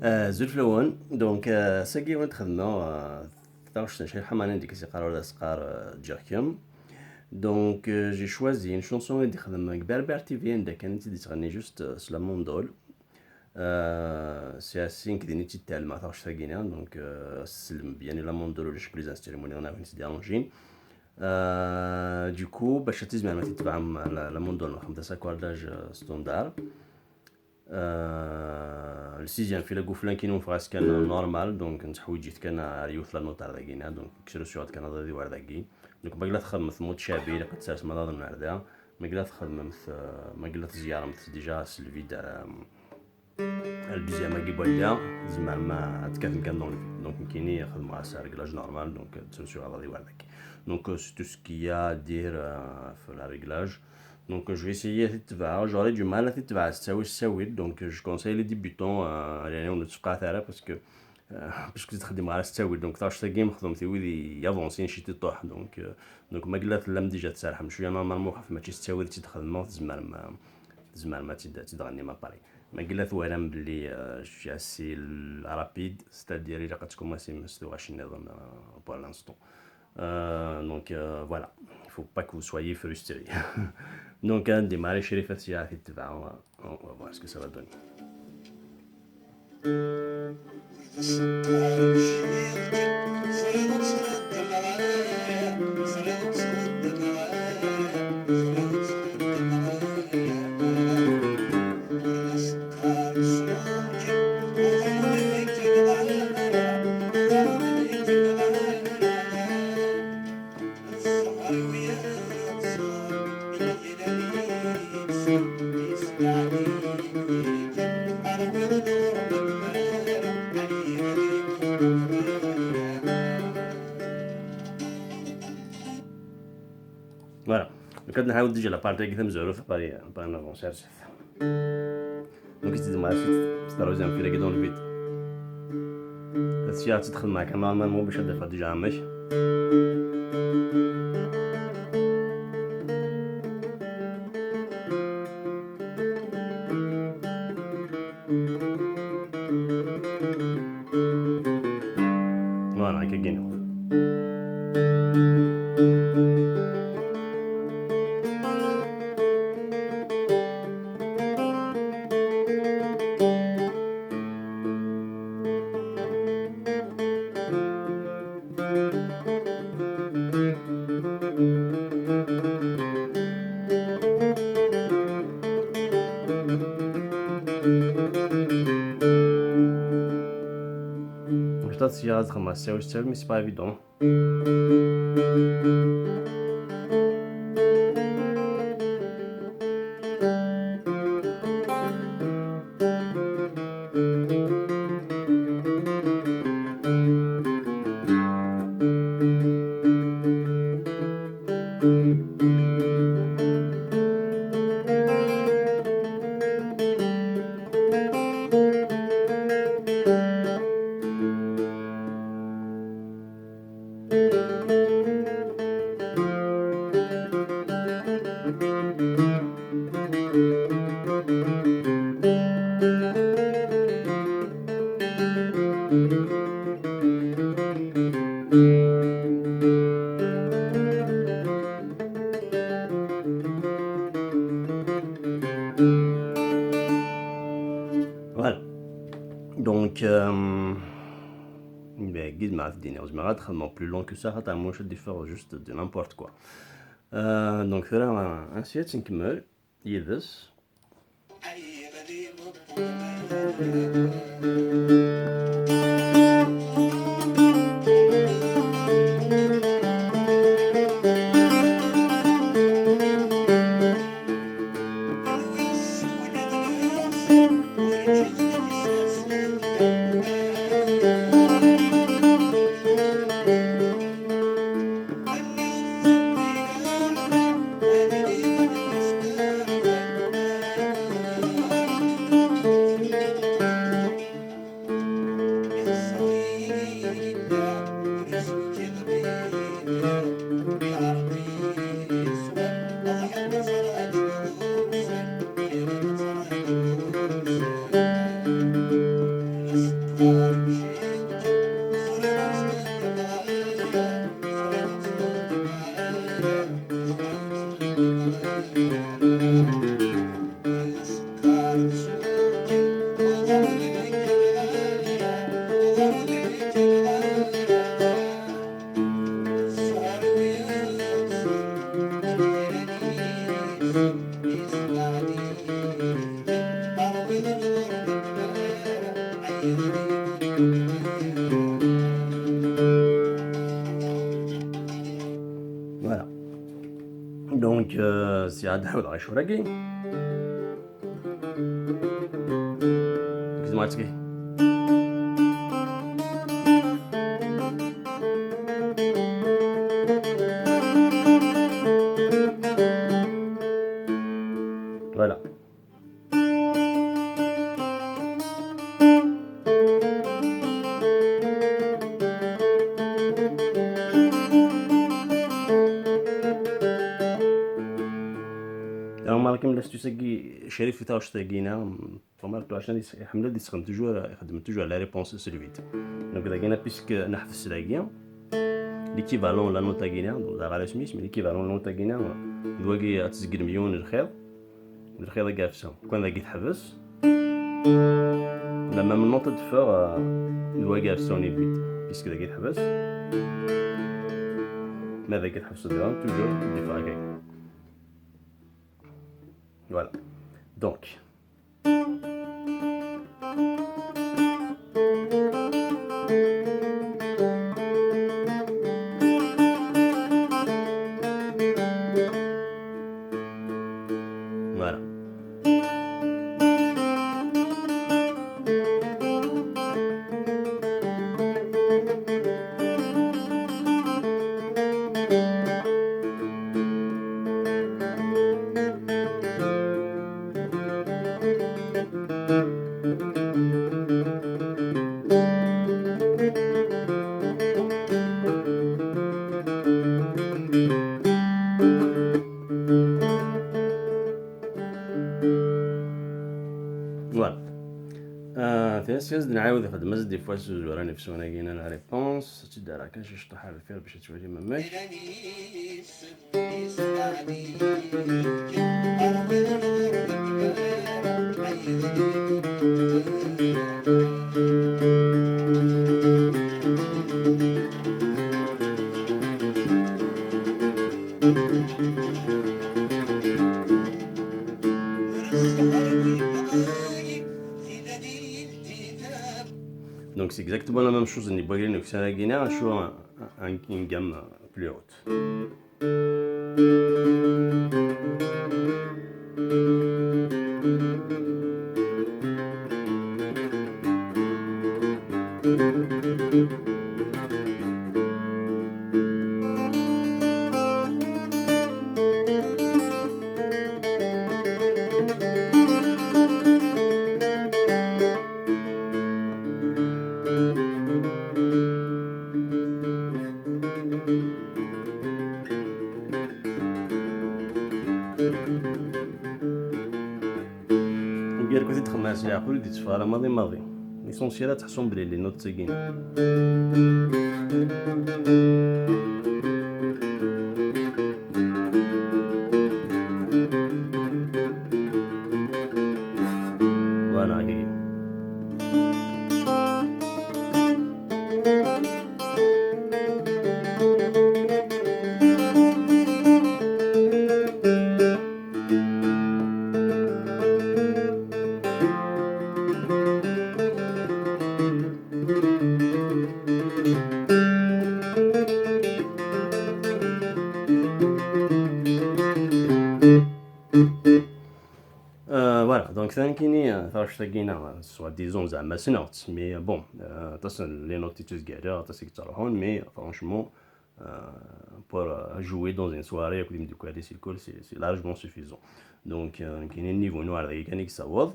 Azul fell-awen, donc ass-agi ad xedmeɣ taɣect n Crif Ḥamani deg Siqar Ur Asqar ǧǧiɣ-kem. Donc j'ai choisi une chanson i d-ixdem deg Berber TV anda kan i tt-id-yettɣenni juste s la mandole. C'est assez nekk din i tt-id-tɛelmeɣ taɣect-agi-nni, donc sellem bien la mandole ulac akk les instruments nniḍen ara tt-id-arrangin. Du coup bac ad tizmirem ad titebɛem la mandole nxedmet-as accordage standard. Le sixième fil aguflan kinu neffeɣ-as kan normal, donc nettḥwiǧ-it kan ar yiwet la note ar dagi-nni, donc kkes kan aḍad i war dagi. Donc ma yella txedmemt mode chabi ilaq ad tsersem aḍad n ar da, ma yella txedmemt ma yella tzeyyremt déjà s le vide le deuxième agi n wadda tzemrem ad tekkatem kan dans le vide. Donc nekkini xedmeɣ-as réglage normal, donc ttrusuɣ aḍad i war dagi. Donc c'est tout ce qu'il y a à dire في la réglage. Donc je vais essayer ad t-tebɛeɣ, j'aurais du mal ad t-tebɛeɣ s ttawil, donc je conseille les débutants yani ur nettfaqat ara parce que txeddmeɣ ara s ttawil, donc taɣect-agi mexdumt i wid yavancin cit iṭuḥ, donc ma yella tellam déjà tserrḥem cwiya normalement ɣef mačči s ttawil tt-id-xedmeɣ tzemrem ad tt-id-ɣennim appareil. Ma yella twalam belli je suis assez rapide, c'est-à-dire ilaq ad tkumasim s tuɣac nniḍen pour l'instant. Donc voilà, il faut pas que vous soyez frustrés. Donc un démarrer Chérif on va voir ce que ça va donner. Voilà. Donc نحاول déjà la partie كي تمزعرو par un avancé. Donc تزيد c'est troisième fil dans le vide. هادشي تدخل معاك normalement باش تدفع déjà عمك. Voilà, هكا كاين. Mais c'est pas évident. Voilà. Donc, guide ma plus long que ça, moi je faire juste de n'importe quoi. Donc là, ainsi نكمل يدس. Voilà. Donc, c'est à شوراكي. Voilà. Alors l'astuce شريف تاع تاكينا pas عشان يحمل يخدم toujours يخدم toujours la réponse c'est le 8. Donc داكينا puisque نحفز داكيا l'équivalent la note تاكينا donc غير سميت mais l'équivalent la note تاكينا دواكي تزقل مليون الخيط الخيط كافسه كون داكي تحبس la même note تفر دواكي افسوني 8 puisque داكي تحبس ما داكي تحبس toujours ديفا هكاك. Voilà. Donc. Voilà. Voilà. تنسيز نعاود خدمة des fois راني في سونا كاينة la réponse تدار كان شي شطح على الفير باش تولي ماماك. Donc c'est exactement la même chose niveau une gamme plus haute. كنت تخمس يعقول دي تفارا ماضي ماضي l'essentiel تحسون بلي les notes تاكين. Voilà هكاك. Voilà, donc ثاني ثارش soi-disant زعما سنوت mais bon تصل les notes تزكالة تصل تروحون mais franchement pour jouer dans une soirée كل مدوكالي c'est الكل c'est largement suffisant. Donc كاين niveau نوار كان يصوض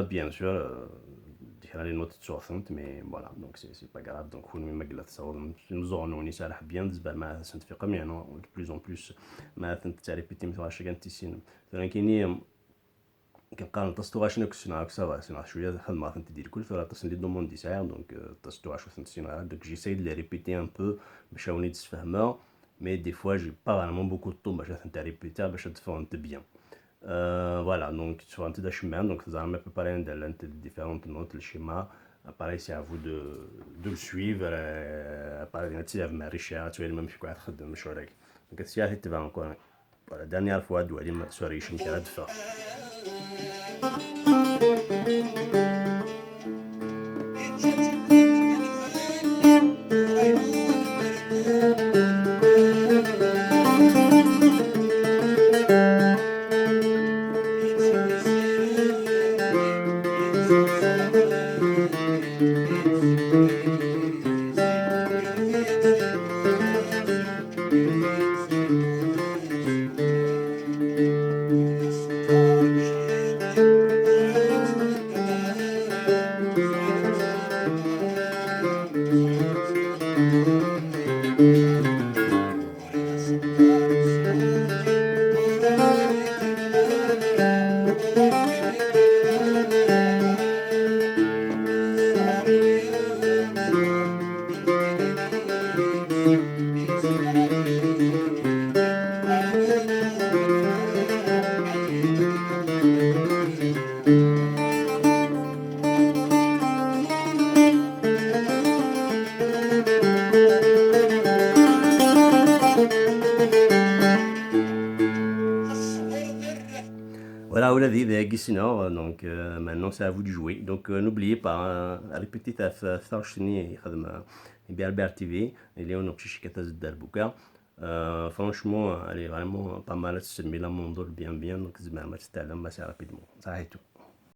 bien sûr ديك les notes تصوثنت mais voilà donc c'est pas grave. Donc كون ما قلت تصوض نزونو سالح bien تزبر مع سنتفيق يعني de plus en plus ما تريبيتي مثلا كان تيسين كاين كنقارن تصتو غاش نكسنا ça va سينا شويه خدمه تدير الكل ثورة تصن les demandes ساعه donc تصتو غاش تسينا donc j'essaie de les répéter un peu باش وني تفهمها mais des fois j'ai pas vraiment beaucoup de temps باش نتا répéter باش تفهم bien. Voilà, donc sur un petit chemin, donc vous avez à peu près différentes notes, le schéma. Pareil, c'est à vous de le suivre. Pareil, même donc si encore la dernière fois دوالي سوري شمكرا دفع. Voilà, sinon, donc maintenant c'est à vous de jouer. Donc n'oubliez pas, répétez ta Berber TV, franchement, elle est vraiment pas mal, c'est la mandole bien bien, donc c'est rapidement. Ça tout.